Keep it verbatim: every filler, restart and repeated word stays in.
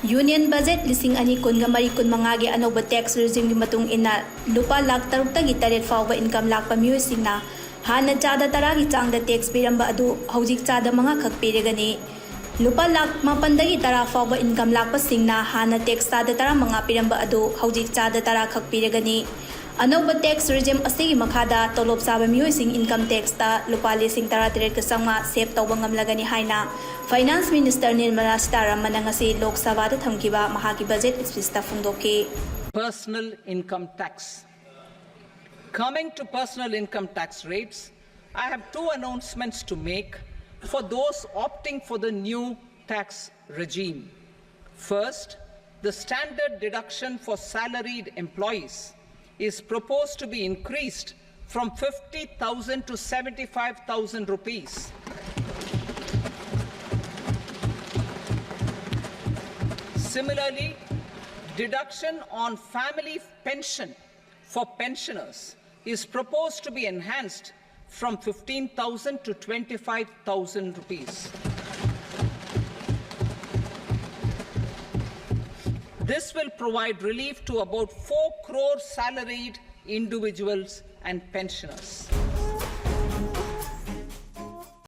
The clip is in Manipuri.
Union Budget ꯂꯤꯁꯤꯡ ꯑꯅꯤ ꯀꯨꯟꯒ ꯃꯔꯤ ꯀꯨꯟꯃꯉꯥꯒꯤ ꯑꯅꯧꯕ tax regimeꯒꯤ ꯃꯇꯨꯡ ꯏꯟꯅ ꯂꯨꯄꯥ ꯂꯥꯈ ꯇꯔꯨꯛꯇꯒꯤ ꯇꯔꯦꯠ ꯐꯥꯎꯕ income ꯂꯥꯛꯄ ꯃꯤꯑꯣꯏꯁꯤꯡꯅ ꯍꯥꯟꯅ ꯆꯥꯗ ꯇꯔꯥꯒꯤ ꯆꯥꯡꯗ tax ꯄꯤꯔꯝꯕ ꯑꯗꯨ ꯍꯧꯖꯤꯛ ꯆꯥꯗ ꯃꯉꯥ ꯈꯛ ꯄꯤꯔꯒꯅꯤ꯫ ꯂꯨꯄꯥ ꯂꯥꯈ ꯃꯥꯄꯟꯗꯒꯤ ꯇꯔꯥ ꯐꯥꯎꯕ income ꯂꯥꯛꯄꯁꯤꯡꯅ ꯍꯥꯟꯅ tax ꯆꯥꯗ ꯇꯔꯥꯃꯉꯥ ꯄꯤꯔꯝꯕ ꯑꯗꯨ ꯍꯧꯖꯤꯛ ꯆꯥꯗ ꯇꯔꯥ ꯈꯛ ꯄꯤꯔꯒꯅꯤ꯫ ꯑꯅꯧꯕ tax regime ꯑꯁꯤꯒꯤ ꯃꯈꯥꯗ ꯇꯣꯂꯣꯞ ꯆꯥꯕ ꯃꯤꯑꯣꯏꯁꯤꯡ income taxꯇ ꯂꯨꯄꯥ ꯂꯤꯁꯤꯡ ꯇꯔꯥꯇꯔꯦꯠꯀ ꯆꯥꯝꯃꯉꯥ save ꯇꯧꯕ ꯉꯝꯂꯒꯅꯤ ꯍꯥꯏꯅ Finance Minister Nirmala Sitharamanꯅ ꯉꯁꯤ Lok Sabhaꯗ ꯊꯝꯈꯤꯕ ꯃꯍꯥꯛꯀꯤ budget speechꯇ ꯐꯣꯡꯗꯣꯛꯈꯤ꯫ Personal income tax. Coming to personal income tax rates, I have two announcements to make for those opting for the new tax regime. First, the standard deduction for salaried employees is proposed to be increased from fifty thousand to seventy-five thousand rupees. Similarly, deduction on family pension for pensioners is proposed to be enhanced from fifteen thousand to twenty-five thousand rupees. This will provide relief to about four crore salaried individuals and pensioners.